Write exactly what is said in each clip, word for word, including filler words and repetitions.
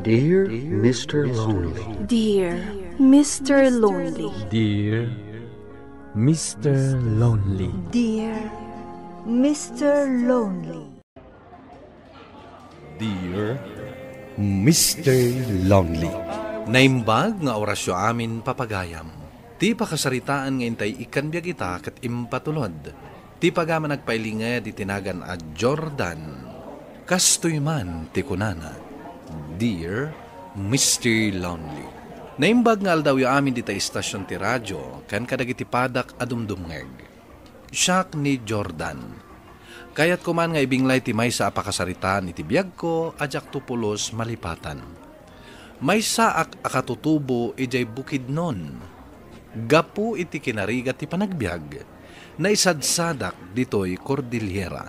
Dear Mister Lonely. Dear Mister Lonely. Dear Mister Lonely. Dear Mister Lonely. Dear Mister Lonely. Naimbag nga orasyo amin, papagayam. Ti pakasaritaan nga intay ikkan biag ita ket impatulod ti pagaman agpailinged iti nagan a Jordan. Kastoy man ti kunana, "Dear Mister Lonely." Naimbag nga aldawyo amin dita istasion ti radio ken kadagiti padak a dumdumngeg. Siak ni Jordan. Kayatko man nga ibinglay ti maysa a pakasaritaan iti biagko a diakto pulos malipatan. Maysaak a katutubo idiay Bukidnon. Gapu iti kinarigat ti panagbiag, naisadsadak ditoy Cordillera.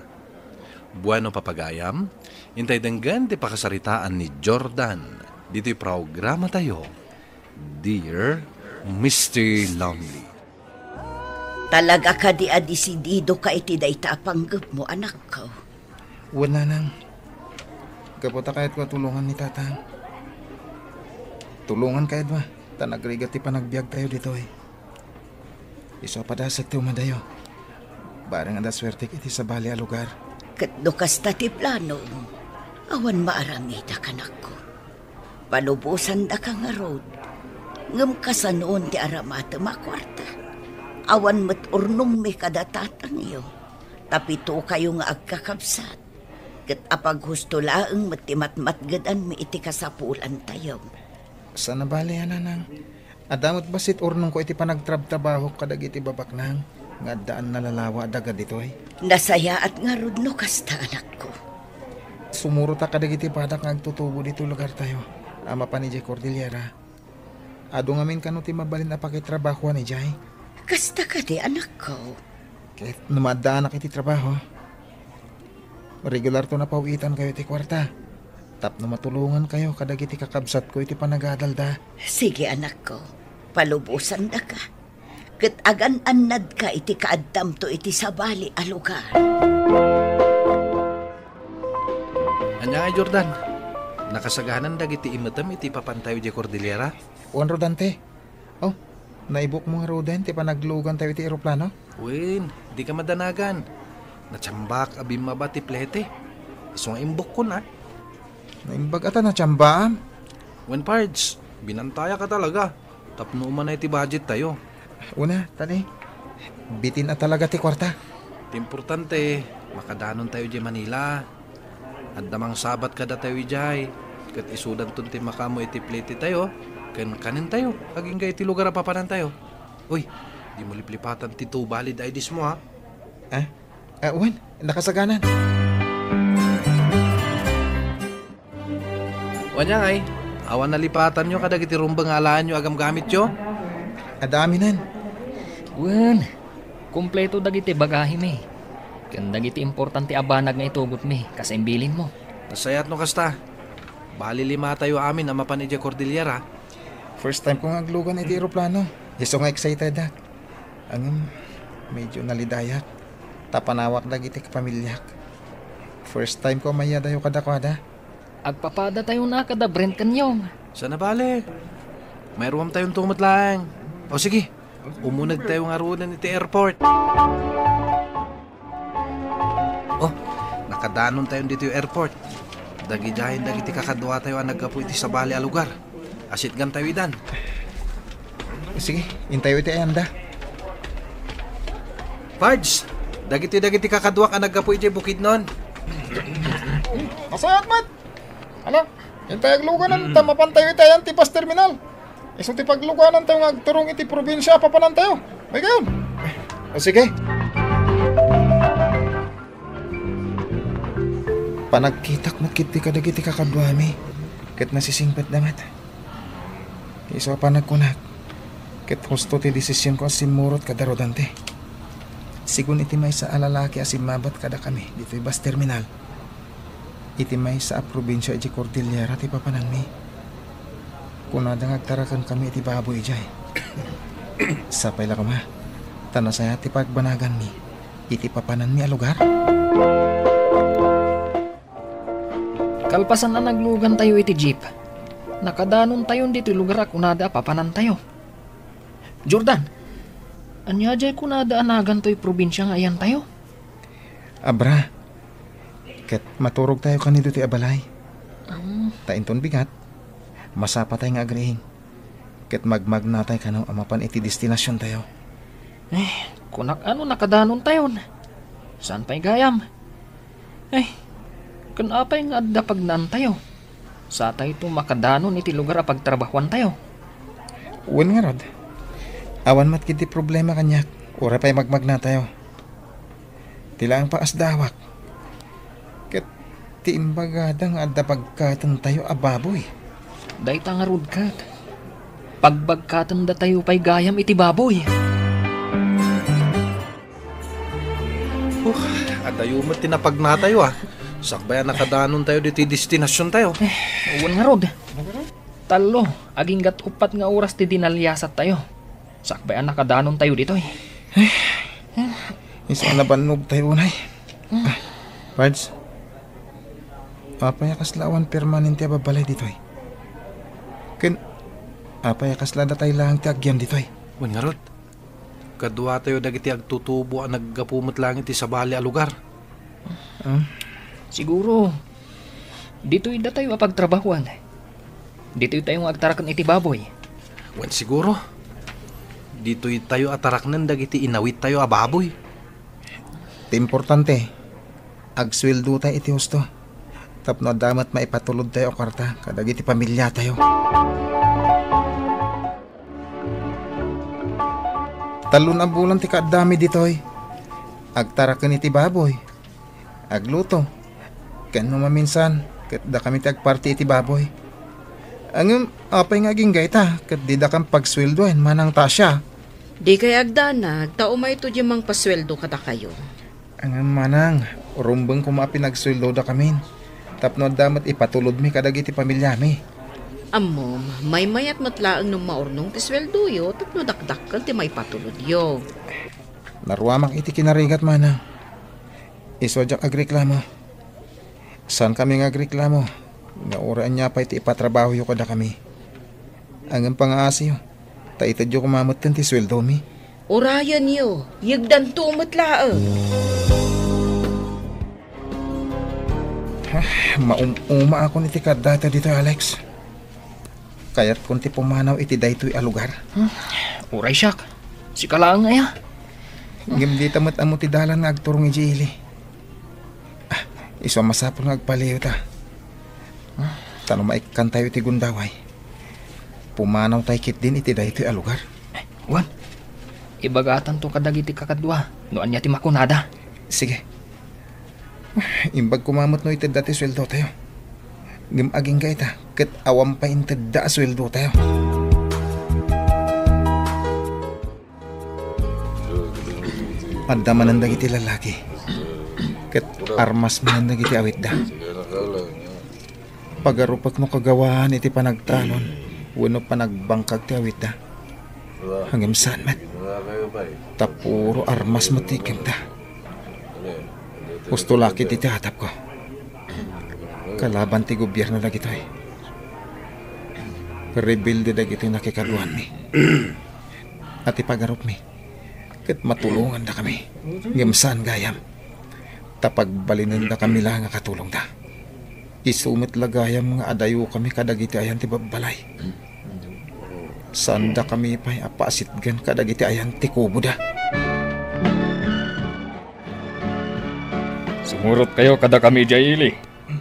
Bueno, papagayam, intay denggen ti pakasaritaan ni Jordan ditoy programatayo, Dear Mister Lonely. Talaga kadi a disididoka iti dayta a panggepmo, anakko? Wen, nanang. Gapu ta kayatko a tulongan ni tatang. Tulongan kayatmo, ta nagrigat ti panagbiagtayo ditoy. Isu a padasek ti umadayo. Bareng adda suertek iti sabali a lugar. Ket no kasta ti planom, awan maaramidak, anakko. Palubosandaka ngarud. Ngem kasanoon ti aramatem a kuarta? Awan met urnongmi kada tatangyo. Ta pitokayo nga agkakabsat. Ket apaghusto laeng met ti matmatgedanmi iti kasapulantayo. Saan a bale, a, nanang. Adda met bassit urnongko iti panagtrabtrabahok kadagiti babaknang nga addaan nalalawa daga ditoy. Nasayaat ngarud no kasta, anakko. Sumurotak kadagiti padak nga agtutubo ditoy lugartayo a mapan idiay Cordillera. Adu ngamin kano ti mabalin a pakitrabahoan idiay. Kasta kadi, anakko? Ket no maaddaanak iti trabaho, regularto a paw-itankayo ti kuarta tapno matulongankayo kadagiti kakabsatko iti panagadalda. Sige, anakko. Palubosandaka. Ket agan-annadka iti kaaddamto iti sabali a lugar. Ania ngay, Jordan? Nakasaganan dagiti immetem iti papantayo idiay Cordillera? Wen, Rodante. Oh, naibukmo ngaruden ti panaglugantayo iti eroplano? Wen, dika madanagan. Natsambak a bimmaba ti plete. Isu nga imbukkon, a. Naimbag a ta natsamba, a. Wen, Pards, binantayaka talaga tapno umanay ti budgettayo. Wen, a, tani. Bitin a talaga ti kuarta. Ti importante, makadanontayo idiay Manila. Adda mangsabat kadatayo idiay, ket isudanton ti makaammo iti plete tayo ken kanentayo agingga iti lugar a papanantayo. Uy, dimo liplipatan ti two valid I Ds mo, a. A? A, wen, nakasaganan. Wen, ania ngay, awan nalipatanyo kadagiti rumbeng nga alaenyo a gamgamityo? Adda aminen. Wen, kompleto dagiti bagahimi ken dagiti importante a banag nga itugotmi, kas imbilinmo. Nasayaat no kasta. Bali limatayo amin a mapan idiay Cordillera. First time ko nga aglugan iti eroplano. Isu nga excited ak. Ngem, medyo nalidayak ta panawak dagiti kapamiliak. First time ko a mayadayo kadakuada. Agpapadatayo na kada Brent ken Yong. Saan a bale? Mairuamtayo met laeng. O sige, umunegtayo ngaruden iti airport. Oh, nakadanontayon ditoy airport. Dagidiayen dagiti kakaduatayo a naggapu iti sabali a lugar. Asitgantayo idan. Sige, intayo iti ayanda. Pards, dagiti, dagiti kakaduak a naggapu idiay Bukidnon. Masayat met! Ala, intay agluganan ta mapantayo iti ayan ti bus terminal. Isu ti pagluganantayo nga agturong iti probinsia a papanantayo. Maygayon. O, sige. Panagkitak met ketdi kadagiti kakaduami, ket nasisingpetda met. Isu a panagkunak, ket husto ti desisionko a simmurot kada Rodante. Sigun iti maysa a lalaki a simmabat kadakami ditoy bus terminal. Iti maysa a probinsia idiay Cordillera ti papananmi. Kunada nga agtarakenkami iti baboy idiay. Sapay la koma, ta nasayaat ti pagbanaganmi iti papananmi a lugar. Kalpasan a naglugantayo iti jeep, Nakadanontayon ditoy lugar a kunada a papanantayo. Jordan, ania diay kunada a nagan toy probinsia nga ayantayo? Abra, ket maturogtayo kanidutoy a balay. Ah. Ta inton bigat, masapatay nga agriing. Ket magmagnatay kano a mapan iti destinasiontayo. Eh, kunak ano nakadanontayon. Saan pay gayam? Eh, ken apay nga adda pagnaantayo? Satayto makadanon iti lugar a pagtrabahuantayo. Wen ngarud, awan met ketdi problema kaniak, uray pay magmagnatayo. Ti laeng pay a sdawak. Ket ti imbagada nga adda bagkatentayo a baboy. Dayta ngarud ket, pagbagkatendatayo pay gayam iti baboy. Uh, adayo met ti napagnatayo, a. Sakbay a nakadanontayo ditoy destinasiontayo. Eh, wen ngarud. Tallo, agingga't uppat nga oras ti dinaliasattayo. Sakbay a nakadanontayo ditoy. Isu a nabannogtayo unay. Ah, Pards, apay a kasla awan permanente a babbalay ditoy? Ken, apay a kasla datay laeng ti agyan ditoy? Wen ngarud, kaduatayo dagiti agtutubo a naggapu met laeng iti sabali a lugar. Ah? Siguro, ditoy datayo a pagtrabahuan. Ditoy tayo nga agtaraken iti baboy. Wen siguro, ditoy tayo a taraknen dagiti inawittayo a baboy. Ti importante, agsueldotayo iti husto. Tapno adda met maipatulodtayo a kuarta kadagiti pamiliatayo. Tallo a bulan ti kaaddami ditoy. Agtaraken iti baboy. Agluto. Ken no maminsan, ket dakami ti agparti iti baboy. Ngem, apay nga agingga ita, ket didakam pagsueldoen, Manang Tasha? Dikay agdanag, ta umayto diay mangpasueldo kadakayo. Ngem, Manang, rumbeng koma a pinagsueldodakamin, tapno adda met ipatulodmi kadagiti pamiliami. Ammom, maymayat met laeng no maurnong ti sueldoyo tapno dakdakkel ti maipatulodyo. Naruamak iti kinarigat, Manang. Isu a diak agreklamo. Saankami nga agreklamo nga uray ania pay ti ipatrabahoyo kadakami. Ngem pangaasiyo, ta itedyo koma metten ti sueldomi. Urayenyo, yegdanto met laeng. Ah, maum-umaakon iti kaaddata ditoy, Alex. Kayatkon ti pumanaw iti daytoy a lugar. Hmm, uray siak. Sika laeng aya. Ngem dita met ammo ti dalan nga agturong idiay ili. Ah, isu a masapul nga agpaliyawta. Ah, ta no maikkantayo iti gundaway, pumanawtay ketdin iti daytoy a lugar. Wen, ibagatanto kadagiti kakadua no ania ti makunada. Sige. Imbag koma met no itedda ti sueldotayo. Ngem agingga ita, ket awan pay intedda a sueldotayo. Adda manen dagiti lalaki, ket armas manen dagiti awitda. Pagarupek no kagawaan iti panagtalon wenno panagbangkag ti awitda. Ngem saan met. Ta puro armas met ti ikkemda. Husto la ketdi ti atapko. Kalaban ti gobierno dagitoy. Rebelde dagitoy nakikaduanmi. A ti pagarupmi, ket matulongandakami. Ngem saan gayam. Ta pagbalinendakami la nga katulongda. Isu met la gayam nga adayokami kadagiti ayan ti babbalay. Saandakami pay a paasitgan kadagiti ayan ti kuboda. Sumurotkayo kadakami idiay ili.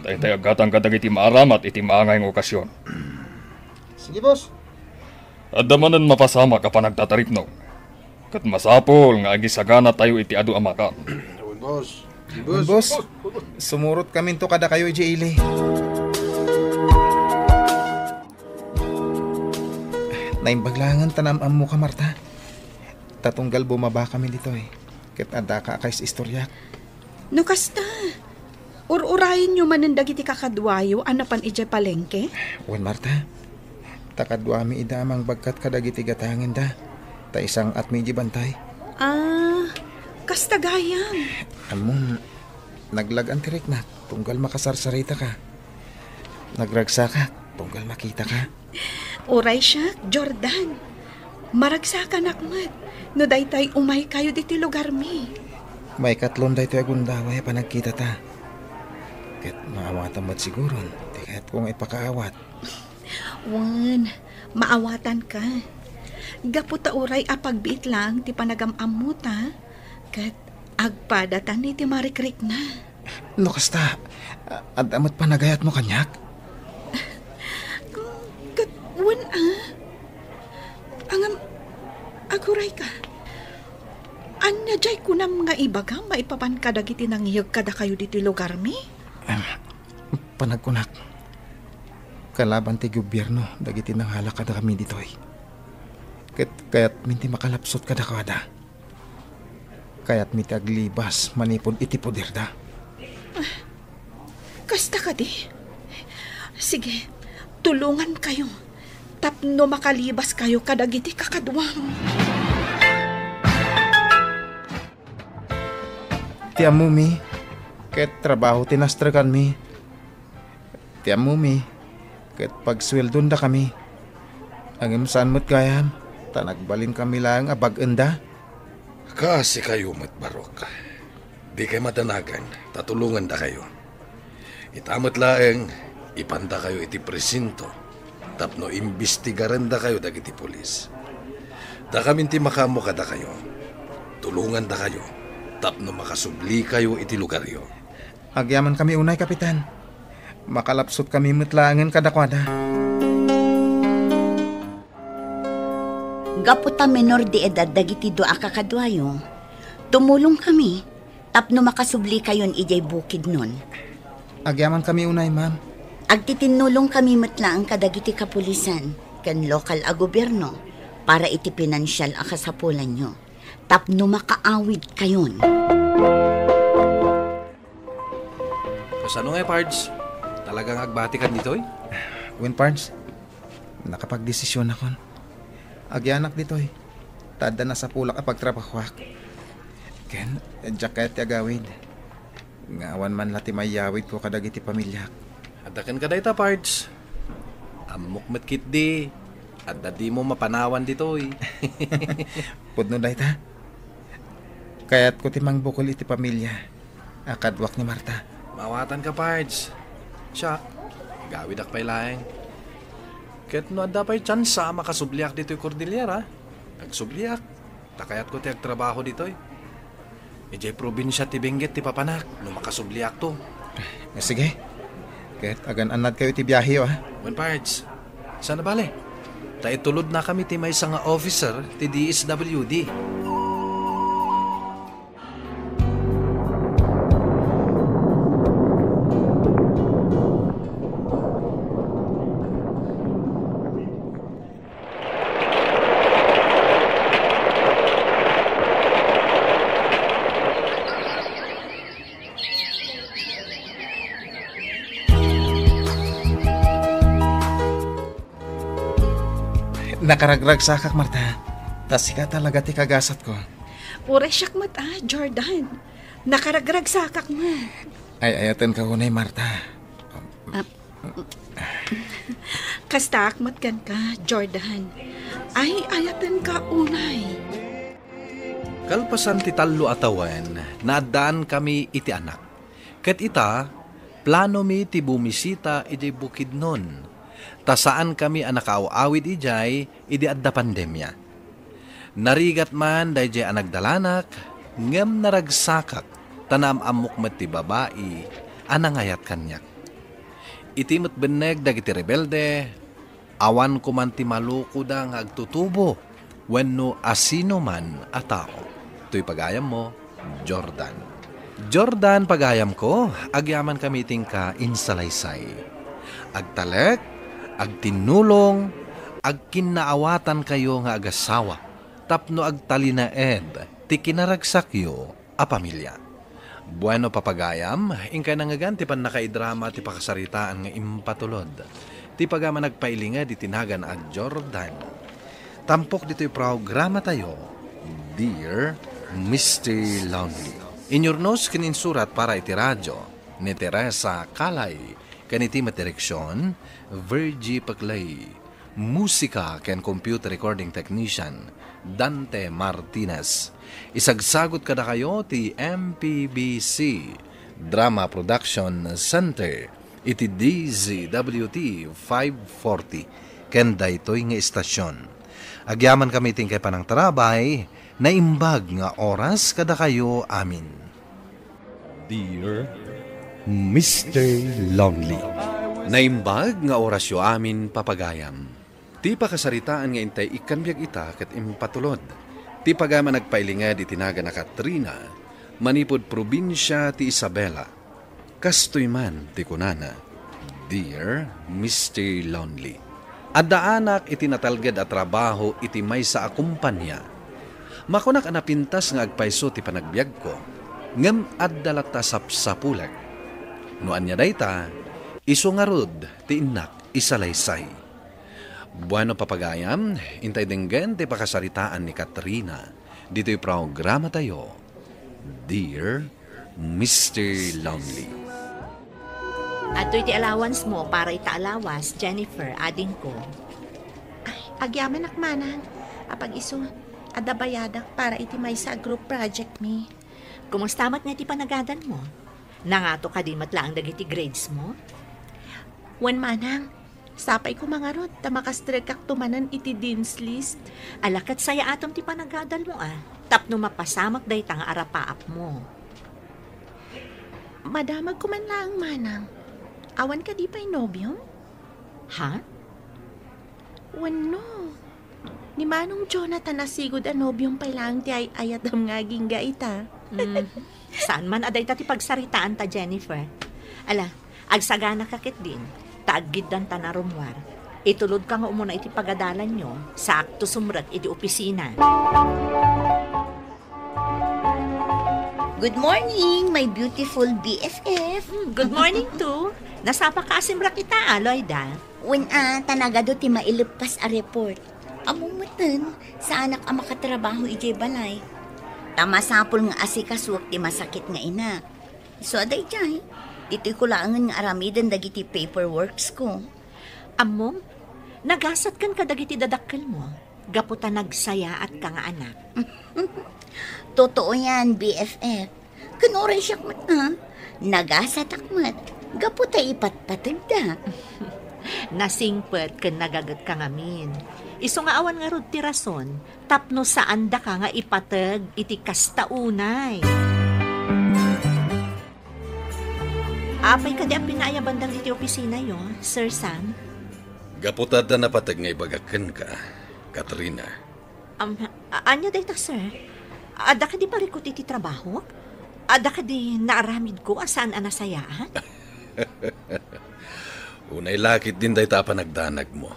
Ta itay aggatang kadagiti maaramat iti maangay nga okasyon. Sige, boss. Adda manen mapasamak a panagtataripno. Ket masapul nga agisaganatayo iti adu a makam. Wen, boss. Wen, boss. Sumurotkaminto kadakayo idiay ili. Naimbag laengen ta naam-ammoka, Marta. Ta tunggal bumabakami ditoy, ket addaka a kaisistoriak. No kasta, ur-urayenyo manen dagiti kakaduayo a napan idiay palengke? Wen, Marta, ta kaduami ida a mangbagkat kadagiti gatangenda, ta isang-atmi idiay bantay. Ah, kasta gayam. Ammom, naglag-an ti riknak tunggal makasarsaritaka. Nagragsakak, Tunggal makitaka. Uray siak, Jordan. Maragsakanak met no daytay umaykayo ditoy lugarmi. Maikatlon daytoy a gundaway a panagkitata. Ket maawatam met siguron ti kayatko nga ipakaawat. Wen, maawatanka. Gapu ta uray a pagbiit laeng ti panagam-ammota, ket agpadatan iti marikrikna. No kasta, a-, adda met panagayatmo kaniak? Ket wen a. Ngem, agurayka. Ania diay kunam nga ibagam maipapan kadagiti nangiyeg kadakayo ditoy lugarmi? Em, panagkunak, kalaban ti gobierno dagiti nangala kadakami ditoy. Ket kayatmi ti makalapsut kadakuada. Kayatmi ti aglibas manipud iti poderda. Kasta kadi? Sige, tulongankayo tapno makalibaskayo kadagiti kakaduam. Ti ammomi, ket trabaho ti nastrekanmi. Ti ammomi, ket pagsueldondakami. Ngem saan met gayam, ta nagbalinkami laeng a bag-enda. Kaasikayo met, Barok. Dikay madanagan, ta tulongandakayo. Ita met laeng, ipandakayo iti presinto tapno imbestigarendakayo dagiti pulis. Dakamin ti makaammo kadakayo. Tulongandakayo tapno makasublikayo iti lugaryo. Agyamankami unay, Kapitan. Makalapsutkami met laengen kadakuada. Gapu ta menor de edad dagiti dua a kakaduayo, tumulongkami tapno makasublikayon idiay Bukidnon. Agyamankami unay, ma'am. Agtitinnulongkami met laeng kadagiti kapulisan ken lokal a gobierno para iti pinansial a kasapulanyo tapno makaawidkayon. Kasano ngay, Pards? Talagang agbatikan ditoy? Wen, Pards, nakapagdesisionakon. Agyanak ditoy, ta adda nasapulak a pagtrabahoak. Ken, diak kayat ti agawid. Nga awan man la ti mayawidko kadagiti pamiliak. Adda kenka dayta, Pards. Ammok met ketdi, adda dimo mapanawan ditoy. Pudno dayta. Kayatko ti mangbukol iti pamilia a kaduak ni Marta. Maawatanka, Pards. Siak, agawidak pay laeng. Ket no adda pay tsansa a makasubliak ditoy Cordillera, agsubliak. Ta kayatko ti agtrabaho ditoy. Idiay probinsia ti Benguet ti papanak no makasubliakto. Sige. Ket agan-annadkayo iti biaheyo, a? Wen, Pards. Saan a bale? Ta itulodnakami ti maysa nga officer ti D S W D. Nakaragragsakak, Marta. Ta sika talaga ti kagasatko. Uray siak met, a, Jordan. Nakaragragsakak met. Ay-ayatenka unay, Marta. Ah, Kastaak met kenka, Jordan. Ay-ayatenka unay. Kalpasan ti tallo a tawen, naaddaankami iti anak. Ket ita, planomi ti bumisita idiay Bukidnon, ta saankami a nakaaw-awid idiay idi adda pandemia. Narigat man daydiay a nagdalanak, ngem naragsakak ta naam-ammok met ti babai a nangayat kaniak. Iti met benneg dagiti rebelde, awan koman ti malukoda nga agtutubo wenno asinoman a tao. Toy pagayammo, Jordan. Jordan, pagayamko, agyamankami iti inka insalaysay. Agtalek, agtinnulong, agkinnaawatankayo nga agasawa tapno agtalinaed ti kinaragsakyo a pamilia. Bueno, papagayam, inkay nangngegan ti pannakaidrama ti pakasaritaan nga impatulod ti pagayam a nagpailinged iti nagan a Jordan. Tampok ditoy programatayo, Dear Mister Lonely. Inyurnos ken insurat para iti radio ni Teresa Calay Ken iti met direksion, Virgie Paclay. Musika ken computer recording technician, Dante Martinez. Isagsagut kadakayo ti M P B C Drama Production Center iti D Z W T five forty ken daytoy nga istasyon. Agyamankami iti inkay panangtarabay, naimbag nga oras kadakayo amin. Dear Mister Lonely. Naimbag nga orasyo amin, papagayam. Ti pakasaritaan nga intay ikkan biag ita ket impatulod. Ti pagayam a nagpailinged iti nagan a Katrina, manipud probinsia ti Isabela. Kastoy man ti kunana, "Dear Mister Lonely, adda anak iti natalged a trabaho iti maysa a kompania. Makunak a napintas nga agpayso ti panagbiagko, ngem adda latta a sapsapulek. No ania dayta, isu ngarud ti innak isalaysay." Bueno, papagayam, intay denggen ti pakasaritaan ni Katrina ditoy programatayo, Dear Mister Lonely. Adtoy ti allowance mo para ita a lawas, Jennifer, adingko. Ay, agyamanak, manang. Apag-isu, adda bayadak para iti maysa a group project mi. Kumusta met nga iti panagadal mo? Nangato kadi met laeng dagiti grades mo? Wen, manang. Sapay koma ngarud ta makastrekakto manen iti dean's list. Ala, ket sayaatem ti panagadal mo, a, tapno mapasamak dayta nga arapaap mo. Madamag ko man laeng, manang. Awan kadi pay nobiom? Ha? Wenno, ni Manong Jonathan a sigud a nobiom pay laeng ti ay-ayatem nga agingga ita. Mm, saan man a dayta ti pagsaritaanta, Jennifer. Ala, agsaganaka ketdin, ta aggiddanta a rummuar. Itulodka nga umuna iti pagadalanyo, saakto sumrek iti opisina. Good morning, my beautiful B F F. Mm, good morning too. Nasapaka a simrek ita, a, Loida? Wen a, ta nagadu ti maileppas a report. Ammom metten, saanak a makatrabaho idiay balay. Ta masapul nga asikasuek ti masakit nga inak. Isu a daydiay, ditoyko laengen nga aramiden dagiti paperworksko. Ammom, nagasatkan kadagiti dadakkelmo gapu ta nagsayaatka nga anak. Totoo yan, B F F. Ken uray siak met, a, nagasatak met gapu ta ipatpategda. Nasingpet ken nagagetka ngamin. Isu nga awan ngarud ti rason tapno saandaka nga ipateg iti kasta unay. Apay kadi a pinaayabandang iti opisinayo, Sir Sam? Gapu ta adda napateg nga ibagak kenka, Katrina. Am, a-, ania dayta, sir? Adda kadi parikut iti trabahok? Adda kadi naaramidko a saan a nasayaat? Unay la ketdin dayta a panagdanagmo.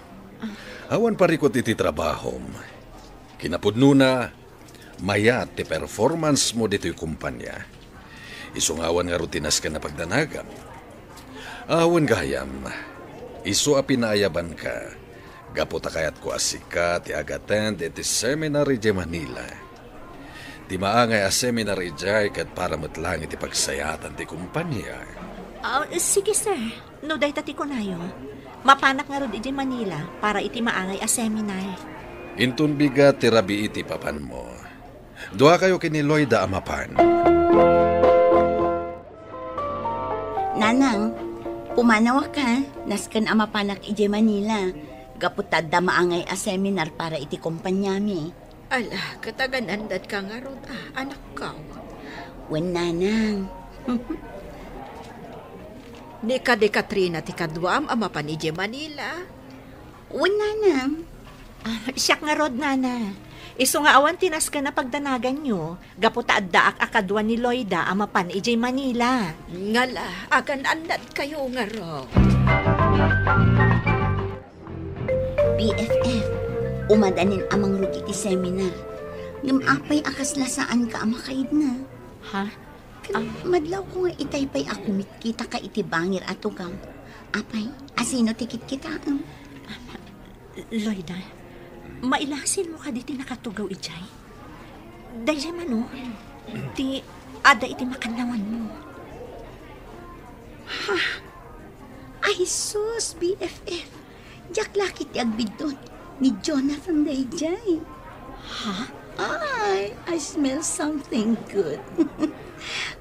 Awan parikut iti trabahom. Kinapudnona, mayat ti performance mo ditoy kumpanya. Isu nga awan ngarud ti nasken a pagdanagam. Awan gayam, isu a pinaayabanka, gapu ta kayatko a sika ti agattend iti seminar idiay Manila. Ti maangay a seminar idiay ket para met laeng iti pagsayaatan ti kumpanya. Ah, sige, sir. No dayta ti kunayo, mapanak ngarud idiay Manila para iti maangay a seminar. Inton bigat ti rabii ti papanmo, duakayo ken ni Loida a mapan. Nanang, pumanawak, a. Nasken a mapanak idiay Manila, gapu ta adda maangay a seminar para iti kompanyami. Ala, ket agan-annadka ngarud, a, anakko. Wen, nanang. Ni kadi Katrina ti kaduam a mapan idiay Manila? Wen, nanang. Ah, siak ngarud, nana. Isu nga awan ti nasken a pagdanaganyo, gapu ta addaak a kadua ni Loida a mapan idiay Manila. Ngala, agan-annadkayo ngarud. B F F, umadanin a mangrugit ti seminar. Ngem apay a kasla saanka a makaidna? Ha? Ken madlawko nga itay pay a kumitkitaka iti bangir a tugaw. Apay, asino ti kitkitaem? Loida, mailasinmo kadi ti nakatugaw idiay? Daydiay mano, ti adda iti makannawanmo. Ha? A, Jesus, B F F. Diak la ketdi agbiddut. Ni Jonathan daydiay. Ha? Ay, I smell something good.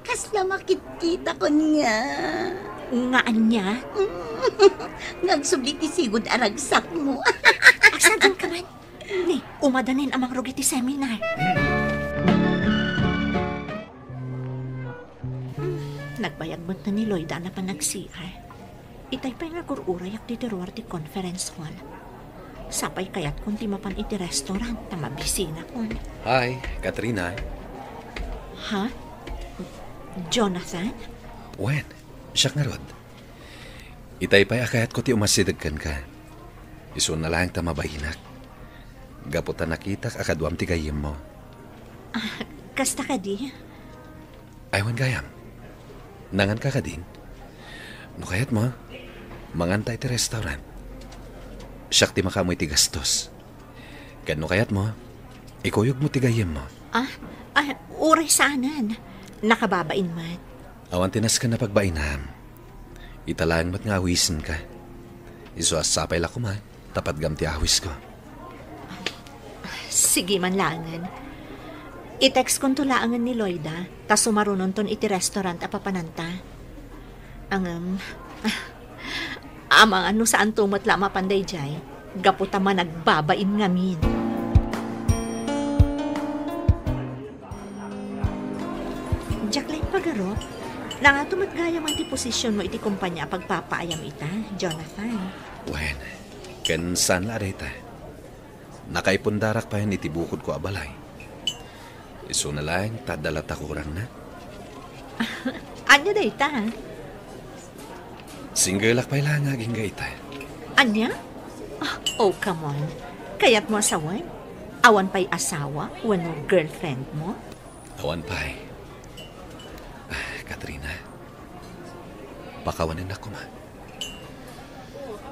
Kasla makitkitakon nga. Nga ania? Nga agsubli ti sigud a ragsakmo. Agsaganka man. Ni, umadanin a mangrugit ti seminar. Hmm, nagbayag met ni Loida a napan nag-C R. Itay pay nga agur-urayak ditoy ruar ti conference hall. Sapay kayatkon ti mapan iti restaurant ta mabisinakon. Hi, Katrina. Ha? Jonathan? Wen, siak ngarud. Itay pay a kayatko ti umasideg kenka. Isuna laeng ta mabainak. Gapu ta nakitak a kaduam ti gayyemmo. Ah, kasta kadi? Ay, wen gayam. Nanganka kadin? No kayatmo, manganta iti restaurant. Siak ti makaammo iti gastos. Ken no kayatmo, ikuyogmo ti gayyemmo. Ah, ah, uray saanen. Nakababain met. Awan ti nasken a pagbainam. Ita laeng met nga awisenka. Isu a sapay la koma, ta patgam ti awisko. Sige man laengen. I-textkonto laengen ni Loida, ta sumarunonton iti restaurant a papananta. Ngem, amangan no saanto met la a mapan daydiay, gapu ta managbabain ngamin. Diak la impagarup. Nangato met gayam ti posisionmo iti kompania a pagpapaayam ita, Jonathan? Wen, ken saan la a dayta. Nakaipundarak payen iti bukodko a balay. Isuna laeng ta adda latta kurangna. Ania dayta? Singgelak pay la nga agingga ita. Ania? Ah, oh, come on. Kayatmo a sawen? Awan pay asawa wenno girlfriendmo? Awan pay. Ah, Katrina, pakawanennak koma.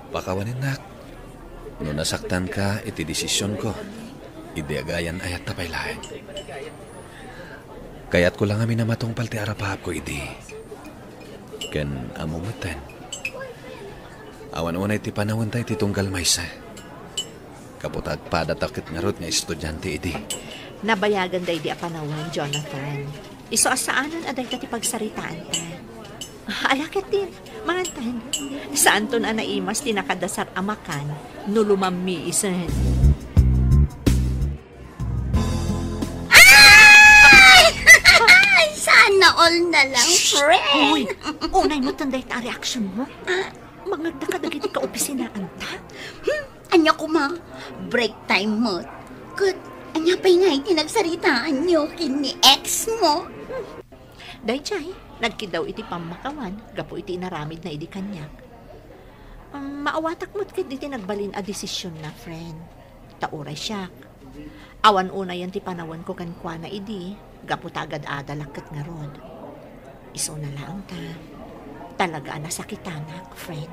Pakawanennak. No nasaktanka iti desisionko, idi agayan-ayatta pay laeng. Kayatko la ngamin a matungpal ti arapaapko idi. Ken ammom metten, awan unay ti panawenta iti tunggal maysa. Gapu ta agpadatak ket ngarud nga estudiante idi. Nabayagan daydi a panawen, Jonathan. Isu a saanen a dayta ti pagsaritaanta. Ala ketdin, mangantan. Saanton a naimas ti nakadasar a makan no lumammiisen. Ay! Ay, sana all na lang, friend. Uy, unay metten dayta a reaksionmo. Ah? Mangngegda kadagiti kaopisinaanta? Hmm, ania koma? Break time met. Ket ania pay ngay ti nagsaritaanyo ken ni ex mo? Daydiay, nagkiddaw iti pammakawan gapu iti inaramidna idi kaniak. Um, maawatak met ketdi ti nagbalin a desisionna, friend. Ta uray siak, awan unayen ti panawenko kenkuana idi, gapu ta agad-adalak ket ngarud. Isuna laeng ta, talaga a nasakitanak, friend.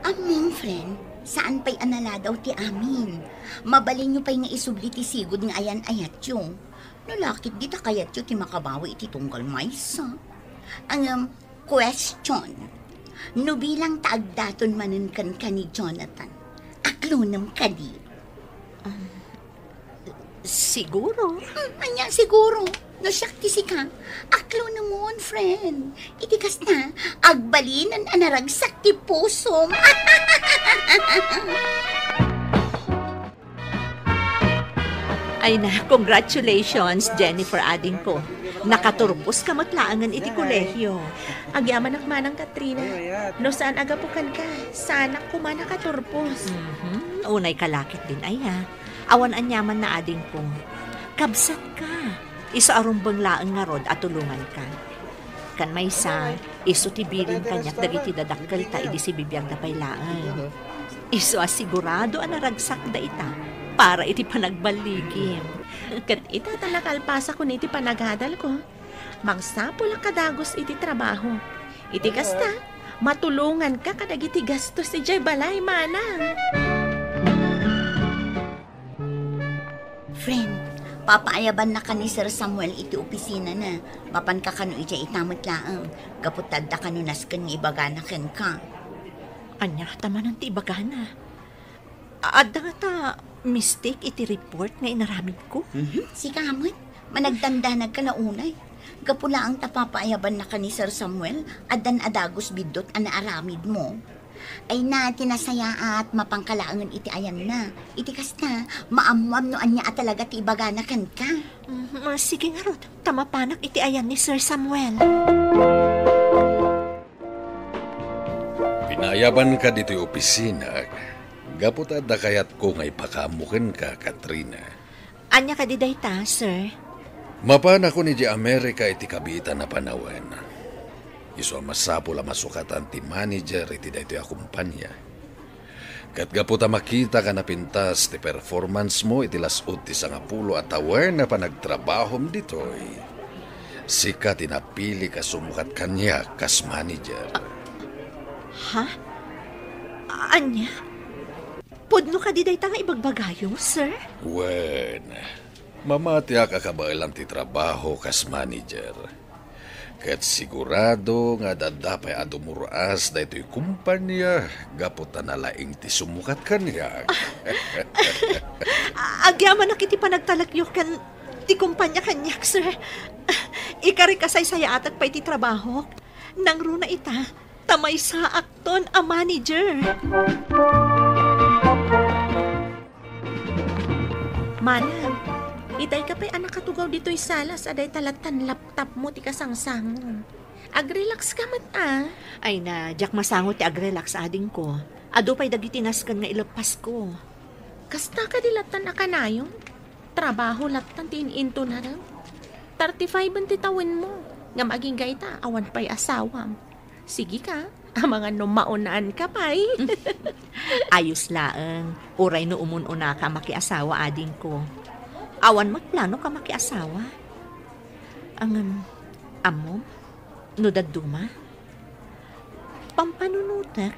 Ammom, friend, saan pay a naladaw ti amin. Mabalinyo pay nga isubli ti sigud nga ayan-ayatyo. No la ketdi ta kayatyo ti makabawi iti tunggal maysa. Ngem, question, no bilang ta agdaton manen kenka ni Jonathan, aklonem kadi? Ah, siguro. Hmm, ania siguro? No siak ti sika, aklonemon, friend. Iti kasta, agbalinen a naragsak ti pusom. Ay na, congratulations, Jennifer, adingko. Nakaturposka met laengen iti kolehio. Agyamanak manang, Katrina. No saan a gapu kenka, saanak koma nakaturpos. Mhm. Unay ka la ketdin aya. Awan aniamanna, adingko. Kabsatka. Isu a rumbeng laeng ngarud a tulonganka. Ken maysa, isu ti bilin kaniak dagiti dadakkelta idi sibibiagda pay laeng. Isu a sigurado a naragsakda ita para iti panagballigim. Ket ita ta nakalpasakon iti panagadalko, magsapulak a dagus iti trabaho. Iti kasta, matulonganka kadagiti gastos idiay balay, manang. Friend, papaayabannaka ni Sir Samuel iti opisinana. Mapanka kano idiay ita met laeng, gapu ta adda kano nasken nga ibagana kenka. Ania ta manen ti ibagana? Adda ngata mistake iti report nga inaramidko? Mhm. Sika met, managdandanagka la unay. Gapu laeng ta papaayabannaka ni Sir Samuel, addan a dagus biddut a naaramidmo. Ay na, ti nasayaat, mapanka laengen iti ayanna. Iti kasta, maammoam no ania a talaga ti ibagana kenka. Mm, sige ngarud, ta mapanak iti ayan ni Sir Samuel. Pinaayabanka ditoy opisina, gapu ta adda kayatko nga ipakaammo kenka, Katrina. Ania kadi dayta, sir? Mapanakon idiay Amerika iti kabiitan a panawen. Isu a masapul a masukatan ti manager iti daytoy a kumpania. Ket gapu ta makitaka a napintas ti performance mo iti las-ud ti sangapulo a tawen a panagtrabahom ditoy, sika ti napilik a sumukat kaniak kas manager. Ha? Ania? Pudno kadi dayta nga ibagbagayo, sir? Wen, mamatiak a kabaelan ti trabaho kas manager. Ket sigurado nga adda pay a dumur-as daytoy kumpania gapu ta nalaing ti sumukat kaniak. Agyamanak iti panagtalekyo ken ti kumpania kaniak, sir. Ikarik a saysayaatak pay ti trabahok. Nangruna ita, ta maysaakton a manager. Manang, itayka pay a nakatugaw ditoy sala sa dayta lattan laptopmo ti kasangsango. Agrelax ka met, a. Ay na, diak masango ti agrelax, adingko. Adu pay dagiti nasken nga ileppasko. Kasta kadi lattan a kanayon? Trabaho lattan ti in-intonarem. Thirty-five ti tawenmo, ngem agingga ita, awan pay asawam. Sige ka, amangan no maunaan ka pay. Ayos laeng, uray no umun-unaka a makiasawa, adingko. Awan met plano ka makiasawa. Ngem, ammom, no dadduma? Pampanunotek,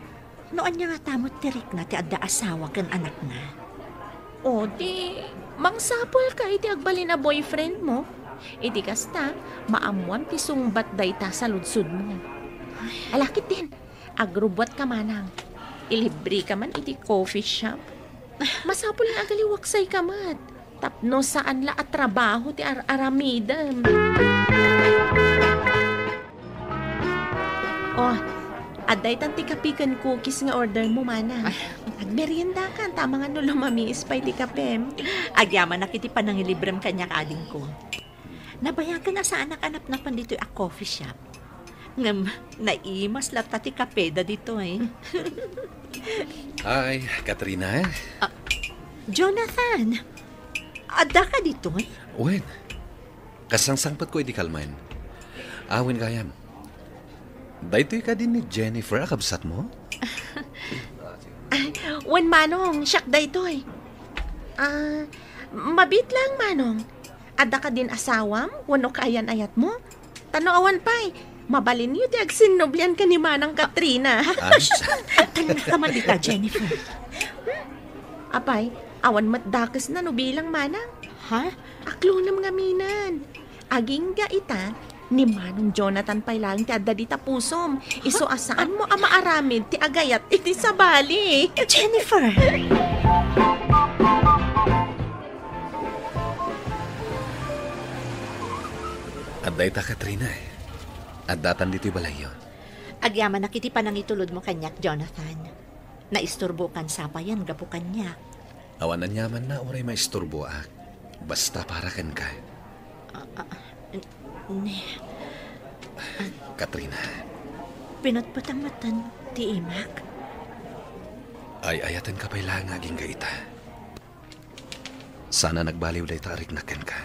no ania ngata met ti rikna ti adda asawa ken anakna. O, di, mangsapulka iti agbalin a boyfriendmo. Iti kasta, maammoam ti sungbat dayta saludsodmo. Ala ketdin, agrubbuatka manang. Ilibreka man iti coffee shop. Masapul nga agaliwaksayka met. Tapno saan la a trabaho ti ar-aramidem. Oh, adda itan ti kape ken cookies nga ordermo, manang. Ay. Agmeriendakan, ta amangan no lumamiis pay ti kapem. Agyamanak iti panangilibrem kaniak, adingko. Nabayagen a saanak a napnapan ditoy a coffee shop. Ngem, naimas latta ti kapeda ditoy. Hi, Katrina. Ah, Jonathan! Addaka ditoy? Wen, kasangsangpetko idi kalman. Awen gayam. Daytoy kadi ni Jennifer a kabsatmo? Ay, wen, manong, siak daytoy. Ah, mabiit laeng, manong. Adda kadin asawam wenno kaayan-ayatmo? Ta no awan pay, mabalinyo ti agsinnublian ken ni Manang Katrina. Ah. Agtalnaka man dita, Jennifer. Apay, awan met dakesna no bilang, manang. Ha? Aklonem ngaminen. Agingga ita, ni Manong Jonathan pay laeng ti adda dita pusom. Isu a saanmo a maaramid ti agayat iti sabali. Jennifer! Adda ita, Katrina, eh. Addatan ditoy balayyo. Agyamanak iti panangitulodmo kaniak, Jonathan. Naisturbokan sapayan gapu kaniak. Awan aniamanna uray maisturboak. Basta para kenka. Ah, ah, n-, ne. Katrina. Pinatpatan ti imak? Ay-ayatenka pay laeng nga agingga ita. Saan a nagbaliw dayta a riknak kenka.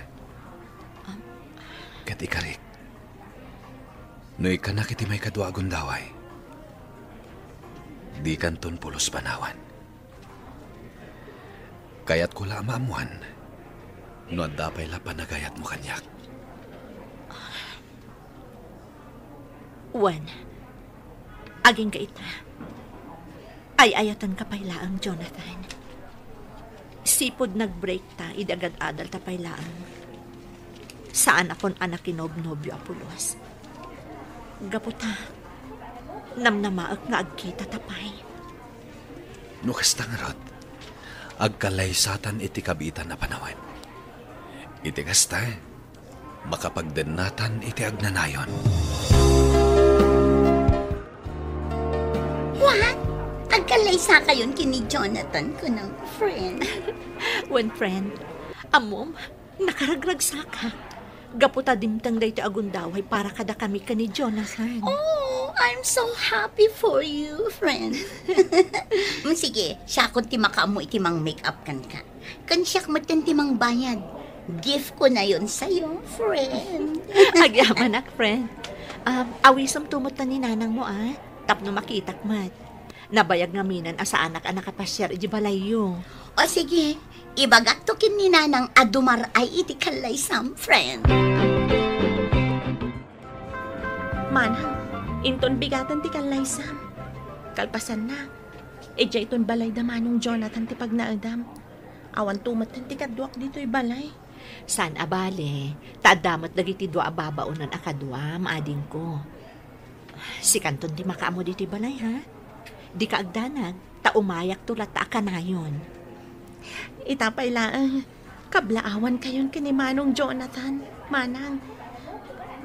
Am. Ket ikarik, no ikkanak iti maikadua a gundaway, dikanton pulos banawan. Kayatko la a maammoan no adda pay la panagayatmo kaniak. Wen, agingga ita. Ay-ayatenka pay laeng, Jonathan. Sipud nag-break ta idi agad-adal ta pay laeng, saan a kon a nakinobnobio a pulos. Gapu ta, namnamaek nga agkita ta pay. No kasta ngarud, agkallaysatan iti kabiitan a panawen. Iti kasta, makapagdennatan iti agnanayon. What? Agkallaysakayon ken ni Jonathan, kunam, friend? Wen, friend. Ammom, nakaragragsaka. Gapu ta dimteng daytoy a gundaway para kadakami ken ni Jonathan. Oh, I'm so happy for you, friend. Mm, sige, siakon ti makaammo iti mang-make up kenka. Ken siak metten ti mangbayad. Gift ko na yon sayo, friend. Agyamanak, friend. Um, awisem to metten ni nanangmo, a. Tapno makitak met. Nabayag ngamin a saanak a nakapasiar iti balayyo. O sige, ibagakto ken ni nanang a dumar-ay iti kallaysam, friend. Manang, inton bigaten ti kallaysam. Kalpasanna, idiay ton balay da Manong Jonathan ti pagnaedam. Awan to metten ti kaduak ditoy balay. Saan a bale, ta adda met dagiti dua a babaonen a kaduam, adingko. Sikanton ti makaammo ditoy balay, ha? Dika agdanag, ta umayakto latta a kanayon. Ita pay laeng, kablaawankayon ken ni Manong Jonathan, manang.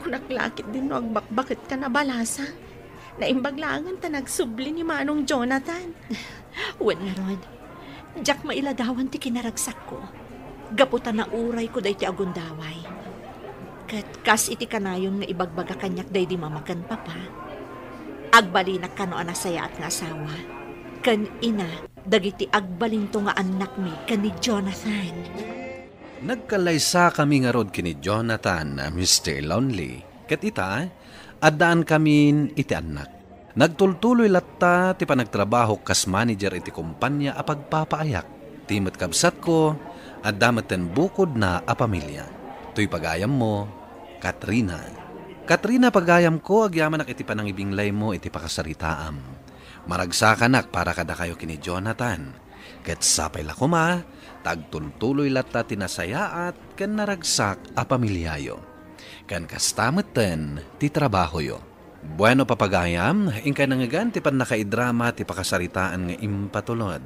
Kunak la ketdin no agbakbaketkan a balasang. Naimbag laengen ta nagsubli ni Manong Jonathan. Wen ngarud, diak mailadawan ti kinaragsakko. Gapu ta naurayko daytoy a gundaway. Ket kas iti kanayon nga ibagbaga kaniak daydi mama ken papa, agbalinak kano a nasayaat nga asawa ken ina dagiti agbalinto nga annakmi ken ni Jonathan. Nagkallaysakami ngarud ken ni Jonathan, Mister Lonely, ket ita, addaankamin iti annak. Nagtultuloy latta ti panagtrabahok kas manager iti kompania a pagpapaayak. Ti met kabsatko, adda metten bukodna a pamilia. Toy pagayammo, Katrina. Katrina, pagayamko, agyamanak iti panangibinglaymo iti pakasaritaam. Maragsakanak para kadakayo ken ni Jonathan. Ket sapay la koma, ta agtultuloy latta ti nasayaat ken naragsak a pamiliayo. Ken kasta metten ti trabahoyo. Bueno, papagayam, inkay nangngegan ti pannakaidrama ti pakasaritaan nga impatulod.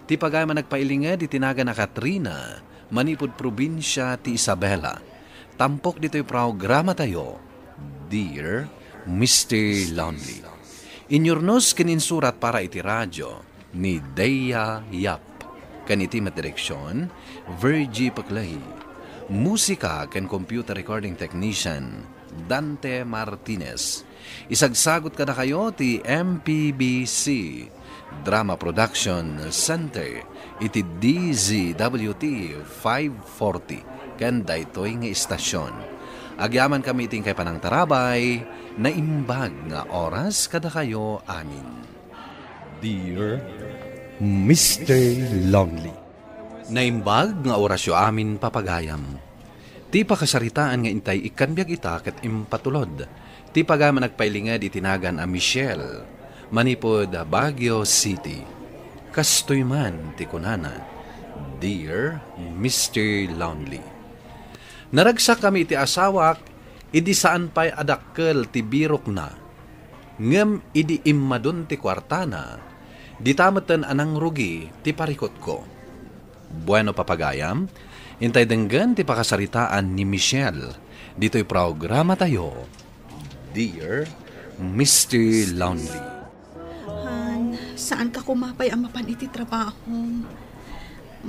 Ti pagayam a nagpailinged iti nagan a Katrina, manipud probinsia ti Isabela. Tampok ditoy programatayo, Dear Mister Lonely. Inyurnos ken insurat para iti radyo ni Dea Yap. Ken iti met direksion, Virgie Paclay. Musika ken computer recording technician, Dante Martinez. Isagsagut kadakayo ti M P B C Drama Production Center iti D Z W T five forty ken daytoy nga istasyon. Agyamankami iti inkay panangtarabay, naimbag nga oras kadakayo amin. Dear Mister Lonely. Naimbag nga orasyo amin, papagayam. Ti pakasaritaan nga intay ikkan biag ita ket impatulod ti pagayam a nagpailinged iti nagan a Michelle, manipud Baguio City. Kastoy man ti kunana, Dear Mister Lonely. Naragsakami iti asawak idi saan pay a dakkel ti birokna. Ngem idi immadun ti kuartana, dita metten a nangrugi ti parikutko. Bueno, papagayam, intay denggen ti pakasaritaan ni Michelle ditoy programatayo, Dear Mister Lonely. Han, saanka koma pay a mapan iti trabahom.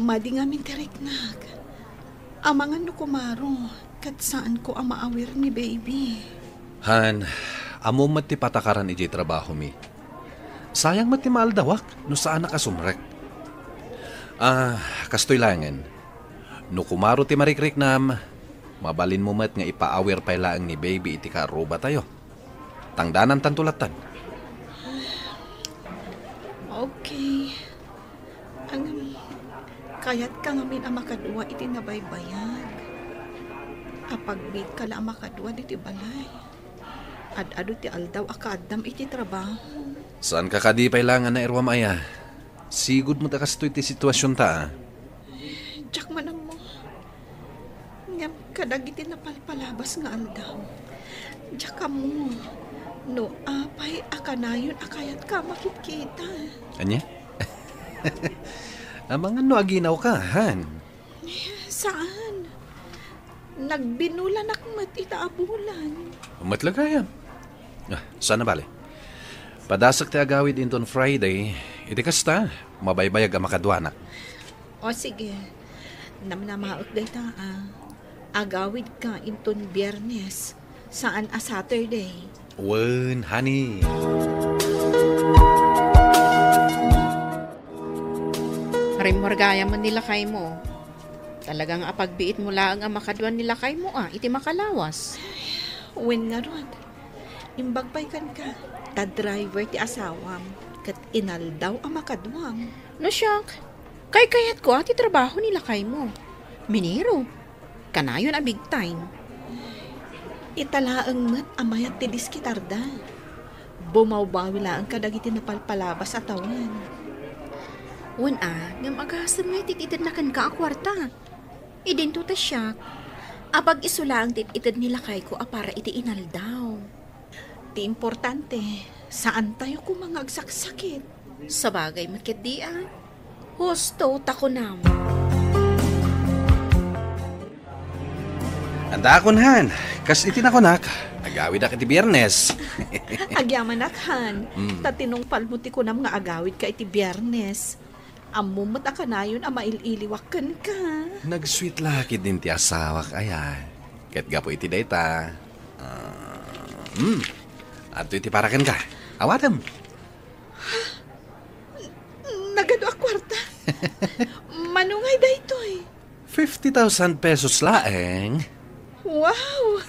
Madi ngamin ti riknak. Amangan no kumaro, ket saanko a maawir ni baby. Han, ammom met ti patakaran idiay trabahomi. Sayang met ti maaldawak no saanak a sumrek. Ah, kastoy laengen. No kumaro ti marikriknam, mabalinmo met nga ipaawir pay laeng ni baby iti kaarrubatayo. Tangdanantanto lattan. Okay. Ngem, kayatka ngamin a makadua iti nabaybayag. Apagbiitka la a makadua ditoy balay. Ad-adu ti aldaw a kaaddam iti trabaho. Saanka kadi pay la nga nairuam aya? Sigud met a kastoy ti situasionta, a. Diak man ammo. Ngem kadagiti napalpalabas nga aldaw, diak ammo no apay a kanayon a kayatka a makitkita. Ania? Amangan no aginawka, han? Saan? Nagbinulanak met ita a bulan. Met la gayam. Ah, saan a bale? Padasek ti agawid inton Friday. Iti kasta, mabaybayag a makaduanak. O sige. Namnamaek dayta, ah. Agawidka inton Biyernes, saan a Saturday. Wen, honey. Rimmuar gayam ni lakaymo. Talaga nga apagbiitmo laeng a makaduan ni lakaymo, ah, iti makalawas. Wen ngarud. Imbag pay kenka, ta driver ti asawam, ket inaldaw a makaduam. No siak, kaykayatko a ti trabaho ni lakaymo. Minero. Kanayon a big time. Ita laeng met a mayat ti diskitarda. Bumawbawi laeng kadagiti napalpalabas a tawen. Wen a, ngem agasem nga iti itedna kenka a kuarta. Idinto ta siak, apag-isu laeng ti ited ni lakayko a para iti inaldaw. Ti importante, saantayo koma nga agsaksakit. Sabagay met ketdi a. Husto ta kunam. Anda akon, han. Kas iti nakunak, agawidak iti Biyernes. Agyamanak, han. Mm. Ta tinungpalmo ti kunam nga agawidka iti Biyernes. Ammom met a kanayon a mail-iliwak kenka. Nag-sweet la ketdin ti asawak, aya. Ket gapu iti dayta, ah, hmm, adtoy ti para kenka. Awatem. Nagadu a kuarta. Mano ngay daytoy? Fifty thousand pesos laeng. Wow!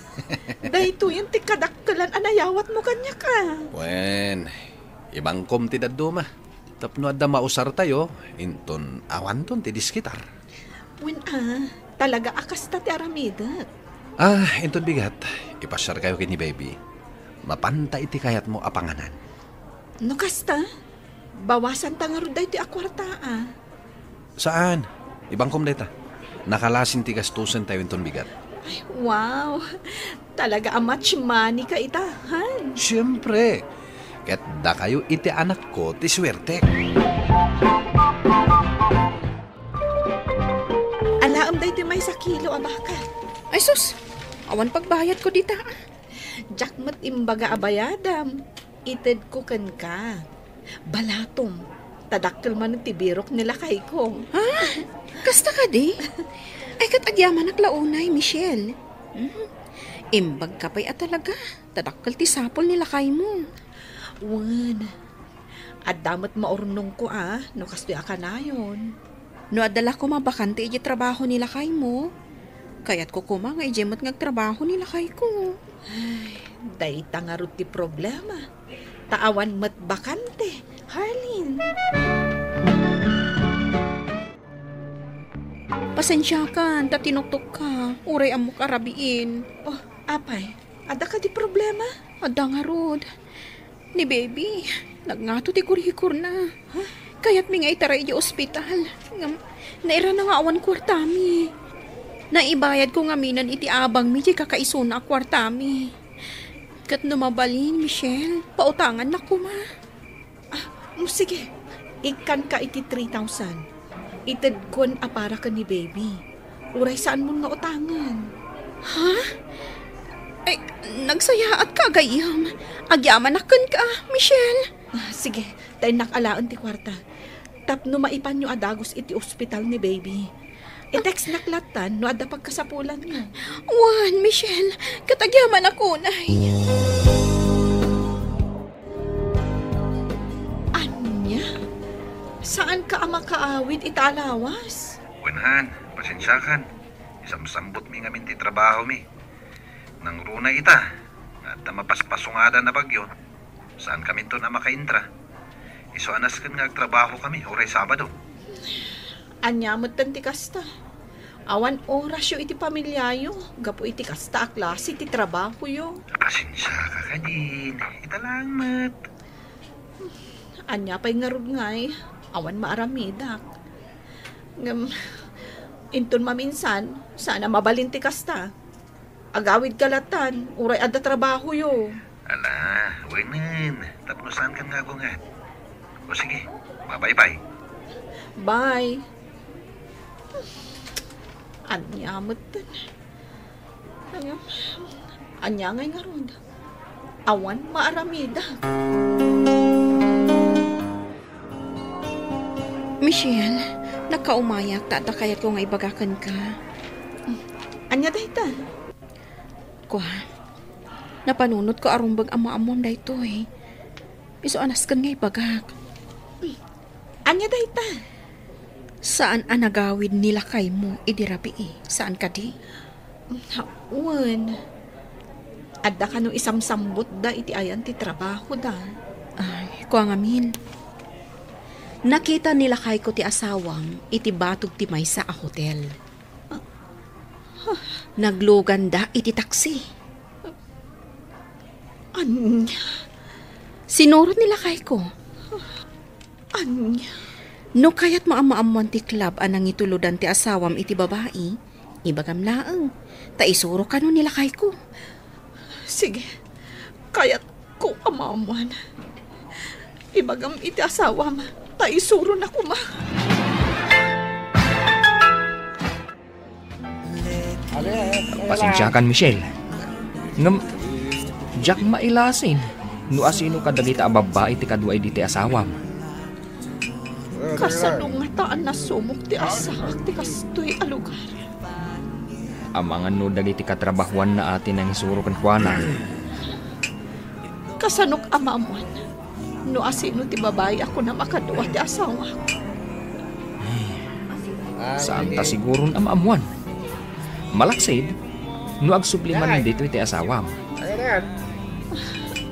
Daytoyen ti kadakkelan a nayawatmo kaniak a. Wen, ibangkom ti dadduma. Tapno adda mausartayo, inton awanton ti diskitar. Wen a, talaga a kasta ti aramidek. Ah, inton bigat, ipasiarkayo ken ni baby. Mapanta iti kayatmo a panganan. No kasta, bawasanta ngarud daytoy a kuarta a. Saan? Ibangkom dayta. Nakalasin ti gastusentayo inton bigat. Ay, wow! Talaga a much money ka ita, han? Siempre. Ket dakayo iti anakko ti suertek. Alaem daytoy maysa kilo a baka. Ay sus, awan pagbayadko dita, ah. Diak met imbaga a bayadam. Itedko kenka. Balatom, ta dakkel manen ti birok ni lakayko. Ha? Kasta kadi? Ay, ket agyamanak la unay, Michelle. Mhm. Imbagka pay a talaga, ta dakkel ti sapul ni lakaymo. Wen, adda met maurnongko a, no kastoy a kanayon. No adda la koma bakante idiay trabaho ni lakaymo, kayatko koma nga idiay met nga agtrabaho ni lakayko. Ay, dayta ngarud ti problema. Ta awan met bakante, Harlin. Pasensiakan, ta tinuktokka, uray ammok a rabiin. Oh, apay, adda kadi problema? Adda ngarud. Ni baby, nagngato ti kurikurna. Huh? Kayatmi nga itaray idiay ospital. Ngem, nairana nga awan kuartami. Naibayadko ngaminen iti abangmi ti kakaisuna a kuartami. Ket no mabalin, Michelle, pautangannak koma. Ah, mm, sige. Ikkanka iti three thousand. Itedkon a para ken ni baby. Uray saanmon nga utangen. Ha? Ay, nagsayaatka a gayyem. Agyamanak kenka, Michelle. Ah, sige, ta innak alaen ti kuarta. Tapno maipanyo a dagus iti ospital ni baby. I-textnak lattan no adda pagkasapulanyo. Wen, Michelle, ket agyamanak unay. Ania? Saanka a makaawid ita a lawas? Wen, han, pasensiakan. Isamsambutmi ngamin ti trabahomi. Nangruna ita, nga adda mapaspasungadan a bagyo, saankaminton a makaintra. Isu a nasken nga agtrabahokami uray Sabado. Ania metten ti kasta? Awan orasyo iti pamiliayo gapu iti kasta a klase ti trabahoyo. Pasensiaka kadin. Ita laeng met. Ania pay ngarud ngay, awan maaramidak. Ngem, inton maminsan, saan a mabalin ti kasta. Agawidka lattan, uray adda trabahoyo. Ala, wenen, tapno saankan nga agunget. O sige, mapaypay. Bye. Ania met ten? Ania, ania ngay ngarud? Awan maaramida. Michelle, nakaumayak ta adda kayatko nga ibaga kenka. Ania dayta? Kua, napanunotko a rumbeng a maammoam daytoy. Isu a nasken nga ibagak. Ania dayta? Saan a nagawid ni lakaymo idi rabii, saan kadi? Wen, adda kano isamsambutda iti ayan ti trabahoda? Ay, kua ngamin. Nakita ni lakayko ti asawam iti batog ti maysa a hotel. Nagluganda iti taksi. Ania? Sinurot ni lakayko. Ania? No kayatmo a maammoan ti club a nangitulodan ti asawam iti babai, ibagam laeng, ta isuro kano ni lakayko. Sige, kayatko a maammoan. Ibagam iti asawam, ta isurona koma. Pasensiakan, Michelle. Ngem, diak mailasin no asino kadagita a babbai ti kadua idi ti asawam. Kasano ngata a nasumok ti asaak ti kastoy a lugar? Amangan no dagiti katrabahoanna a ti nangisuro kenkuana. Kasanok a maammoan no asino ti babai a kunam a kadua ti asawak? Saanta siguron a maammoan. Malaksid, no agsubli manen ditoy ti asawam.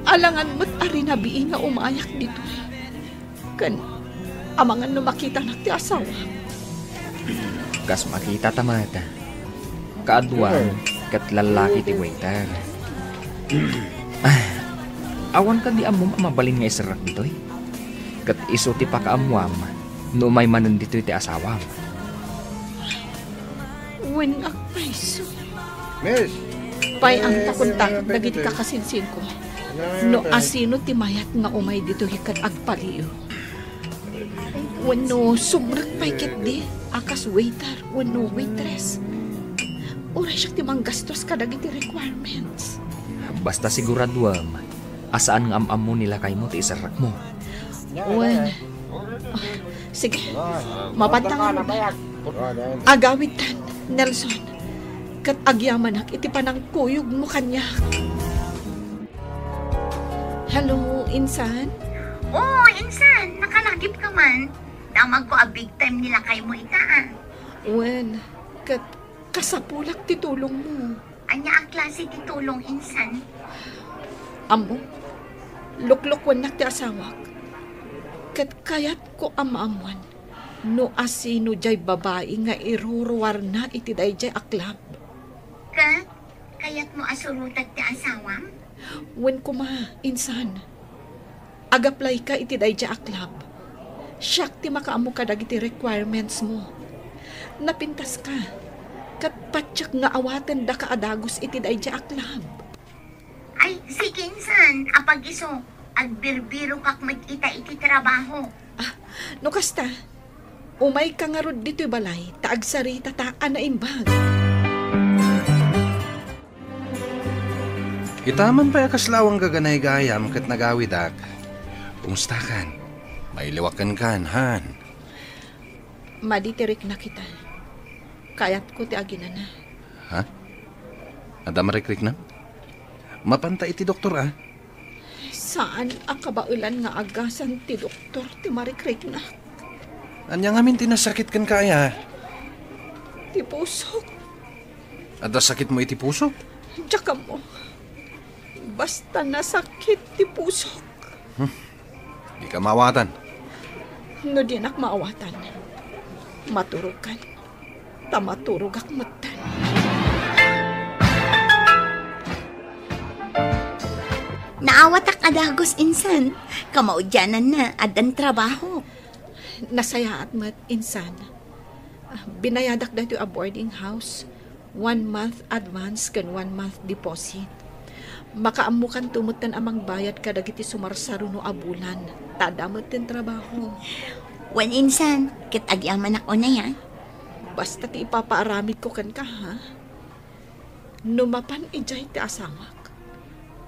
Alangan met a rinabii nga umayak ditoy. Ken amangan no makitanak ti asawak. Kas makitata met. Kaaduan ket lallaki ti waiter. Ah, awan kadi ammom a mabalin nga iserrek ditoy? Ket isu ti pakaammoam no umay manen ditoy ti asawam. Wen, agpayso. Miss! Pay-amtakon ta dagiti kakasinsinko no asino ti mayat nga umay ditoy ket agpaliw. Wenno sumrek pay ketdi a kas waiter wenno waitress. Uray siak ti manggastos kadagiti requirements. Basta siguraduem a saan nga am-ammo ni lakaymo ti iserrekmo. Wen. Sige, mapanta ngarud. Agawidtan, Nelson. Ket agyamanak iti panangkuyogmo kaniak. Hello, insan? Oo, insan. Nakalagipka man. Damagko a big time ni lakaymo ita, ah. Wen, ket kasapulak ti tulongmo. Ania a klase ti tulong, insan? Ammo, luklukuennak ti asawak. Ket kayatko a maammuan no asino diay babai nga iruruarna iti daydiay a club. Ket kayatmo a surotek ti asawam? Wen koma, insan. Ag-apply-ka iti daydiay a club. Siak ti makaammo kadagiti requirements mo. Napintaska, ket patiek nga awatendaka a dagus iti daydiay a club. Ay, sige, insan, apag-isu, agbirbirokak met ita iti trabaho. Ah, no kasta, umayka ngarud ditoy balay ta agsaritata a naimbag. Ita man pay a kasla awan gaganay gayam ket nagawidak. Kumustakan? Mailiwak kenkan, han? Madi ti riknak ita. Kayatko ti aginana. Ha? Adda marikriknam? Mapanta iti doktor, a? Saan a kabaelan nga agasan ti doktor ti marikriknak. Ania ngamin ti nasakit kenka, aya? Ti pusok. Adda sakitmo iti pusok? Diak ammo. Basta nasakit ti pusok. Hmm. Dika maawatan. No dinak maawatan, maturogkan. Ta maturogak metten. Naawatak a dagus, insan. Kamaudiananna, addan trabaho. Nasayaat met, insan. Ah, binayadak daytoy a boarding house. One month advance ken one month deposit. Makaammokanto metten a mangbayad kadagiti sumarsaruno a bulan, ta adda metten trabaho. Wen insan, ket agyamanak unay, a. Basta ti ipapaaramidko kenka, ha? No mapan idiay ti asawak,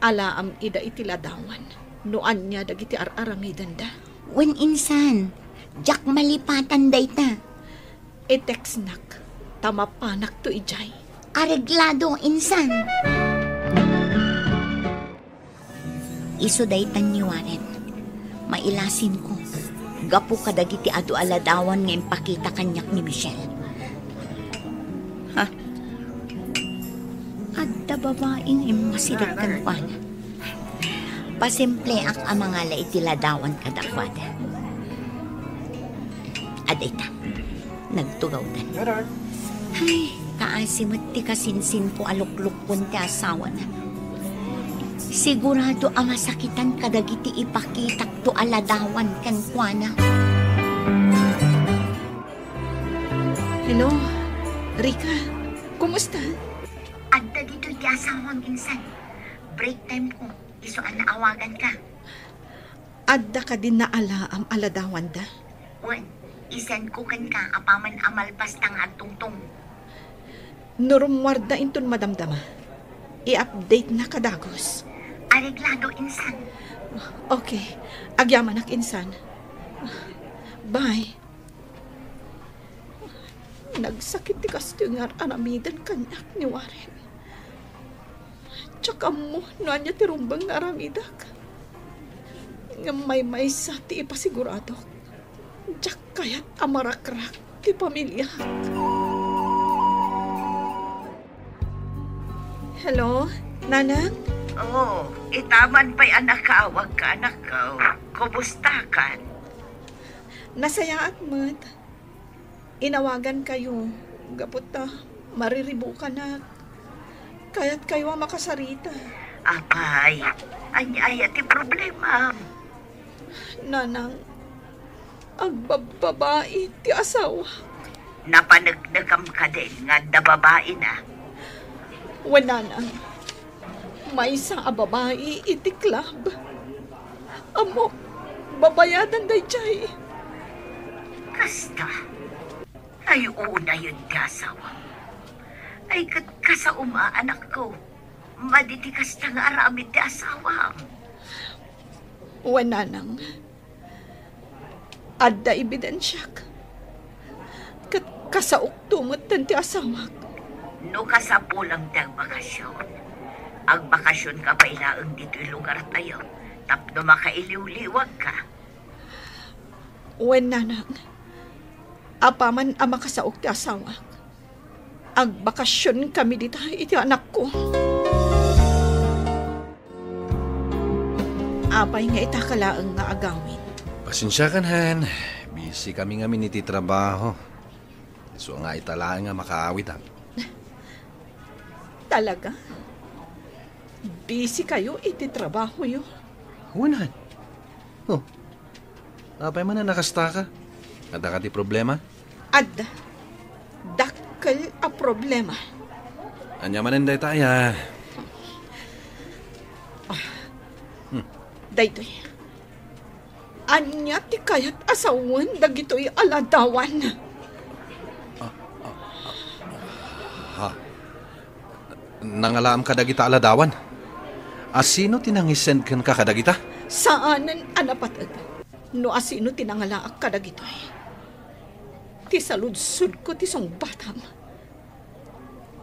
alaam ida iti ladawan no ania dagiti ar-aramidenda. Wen insan, diak malipatan dayta. I-textnak ta mapanakto idiay. Areglado, insan. Isu daytan ni Warren. Mailasinko gapu kadagiti adu a ladawan nga impakita kaniak ni Michelle. Ha? Adda babai nga immasideg kenkuana. Pasimpleak a mangala iti ladawan kadakuada. Adda ita. Nagtugawdan. Ay, kaasi met ti kasinsinko a luklukkon ti asawana. Sigurado a masakitan kadagiti ipakitakto a ladawan kenkuana. Hello, Rica. Kumusta? Adda ditoy ti asawam insan. Break time ko. Isu a naawaganka. Adda kadi naalaam a ladawanda? Wen, i-send ko kenka apaman a malpas ta nga agtungtong. No rummuarda inton madamdama, i-update na ka dagus. Areglado insan. Okay. Agyamanak insan. Bye. Nagsakit ti kastoy nga ar-aramiden kaniak ni Warren. Diak ammo no ania ti rumbeng nga aramidek. Ngem maymaysa ti ipasiguradok. Diak kayat a marakrak ti pamiliak. Hello, Nanang? Oh, ita man pay a nakaawagka, anakko. Kumustakan? Nasayaat met. Inawagankayo gapu ta mariribukanak. Kayatkayo a makasarita. Apay, ania aya ti problemam? Nanang, agbabbabai ti asawak. Napanegnegam kadin nga adda babaina? Wen, Nanang. Maysa a babai iti club. Ammok, babayadan daydiay. Kasta? Ay, unayen ti asawam. Ay, ket kasaom a, anakko. Madi ti kasta nga aramid ti asawam. Wen, Nanang. Adda ebidensiak. Ket kasaokto metten ti asawak. No kasapulam ti agbakasyon, agbakasyonka pay laeng ditoy lugartayo tapno makailiwliwagka. Wen, Nanang. Apaman a makasaok ti asawak, agbakasionkami dita iti anakko. Apay nga itaka laeng nga agawid? Pasensiakan, Han. Busy kami ngamin iti trabaho. Isu nga ita laeng nga makaawidak. Talaga? Busy kayo iti trabahoyo? Wen, Han. Oh, apay man a nakastaka? Adda kadi problema? Adda. Dakkel a problema. Ania manen dayta aya? Ah. Hmm. Daytoy. Ania ti kayat a sawen dagitoy a ladawan? Ah, ah, ah, ha? Nangalaam kadagita a ladawan? Asino ti nangisend kenka kadagita? Saanen a napateg no asino ti nangalaak kadagitoy. Ti saludsodko ti sungbatam.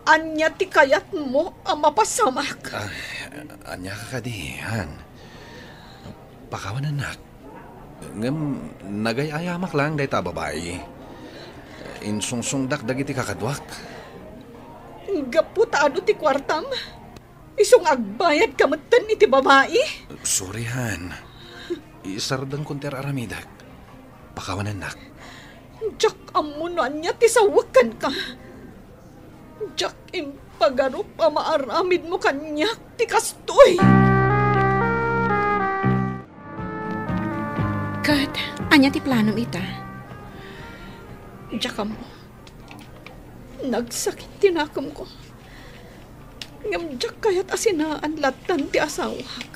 Ania ti kayatmo a mapasamak? Ah, ania ka kadi, Han? Pakawanennak. Ngem nagay-ayamak laeng dayta a babai. Insungsongdak dagiti kakaduak. Gapu ta adu ti kuartam, isu nga agbayadka metten iti babai? Sorry, Han. Isardengkon ti ar-aramidek. Pakawanennak. Diak ammo no ania ti sawek kenka. Diak impagarup a maaramidmo kaniak ti kastoy. Ket ania ti planom ita? Diak ammo. Nagsakit ti nakemko. Ngem diak kayat a sinaan lattan ti asawak.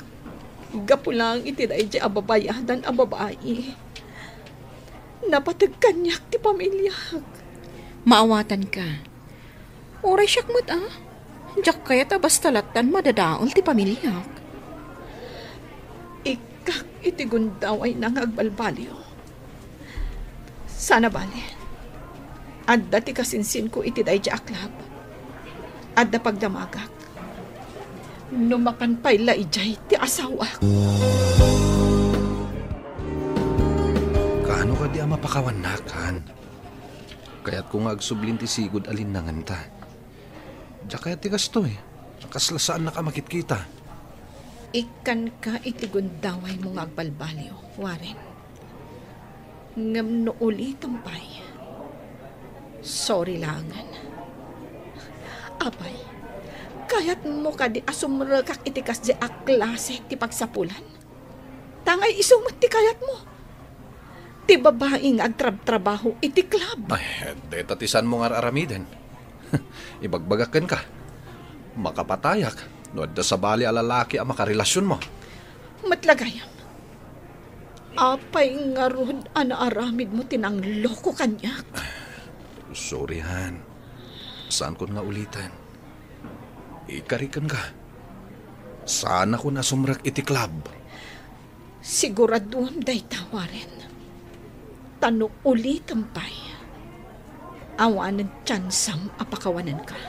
Gapu laeng iti daydiay a babayadan a babai. Napateg kaniak ti pamiliak. Maawatanka. Uray siak met, a. Diak kayat a basta lattan madadael ti pamiliak. Ikkak iti gundawayna nga agbalbaliw. Sana bale, adda ti kasinsinko iti daydiay a club. Adda pagdamagak. No mapan pay la idiay ti asawak. Kaano kadi a mapakawannak, Han? Kayatko nga agsublin ti sigud a linnanganta. Diak kayat ti kastoy. Kasla saannak a makitkita. Ikkanka iti gundawaymo nga agbalbaliw, Warren. Ngem no ulitem pay, sorry laengen. Apay, kayatmo kadi a sumrekak iti kasdiay a klase ti pagsapulan? Tangay isu met ti kayatmo. Ti babai nga agtrabtrabaho iti club. Ay, deta ti saanmo nga ar-aramiden. Ibagbagak kenka. Makapatayak no adda sabali a lalaki a makarelasionmo. Met la gayam. Apay ngarud a naaramidmo ti nangloko kaniak? Sorry, Han. Saankon nga uliten. Ikarikenka. Saanakon a sumrek iti club. Siguraduem dayta, Warren. Ta no ulitem pay, awanen tiansam a pakawanenka.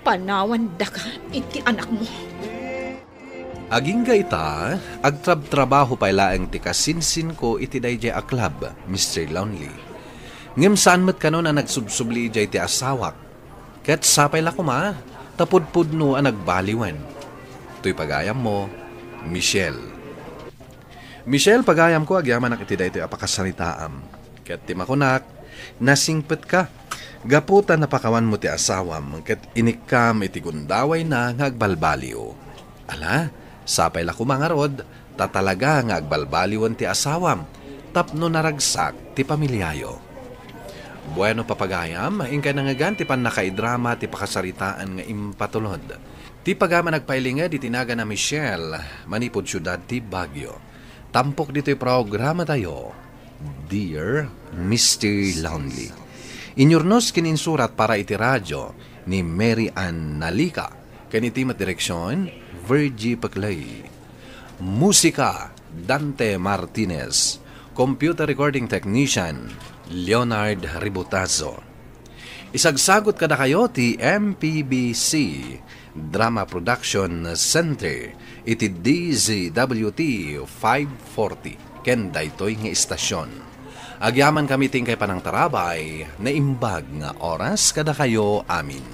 Panawandaka iti anakmo. Agingga ita, agtrabtrabaho pay laeng ti kasinsinko iti daydiay a club, Mister Lonely. Ngem saan met kanon a nagsubsubli idiay ti asawak. Ket sapay la koma, ta pudpudno a nagbaliwen. Toy pagayammo, Michelle. Michelle, pagayamko, agyamanak iti daytoy a pakasaritaam. Ket ti makunak, nasingpetka. Gapu ta napakawanmo ti asawam, ket inikkam iti gundawayna nga agbalbaliw. Ala, sapay la koma ngarud, ta talaga nga agbalbaliwen ti asawam, tapno naragsak ti pamiliayo. Bueno, papagayam, inkay nangngegan ti pannakaidrama ti pakasaritaan nga impatulod. Ti pagayam a nagpailinged iti nagan a Michelle, manipud siudad ti Baguio. Tampok ditoy programatayo, Dear Mister Lonely. Inyurnos ken insurat para iti radio ni Mary Ann Nalica, ken iti met direksion, Virgie Peclay. Musika, Dante Martinez. Computer recording technician, Leonard Ributazo. Isagsagut kadakayo ti M P B C Drama Production Center iti D Z W T five forty ken daytoy nga istasyon. Agyamankami ti inkay panangtarabay, naimbag nga oras kadakayo amin.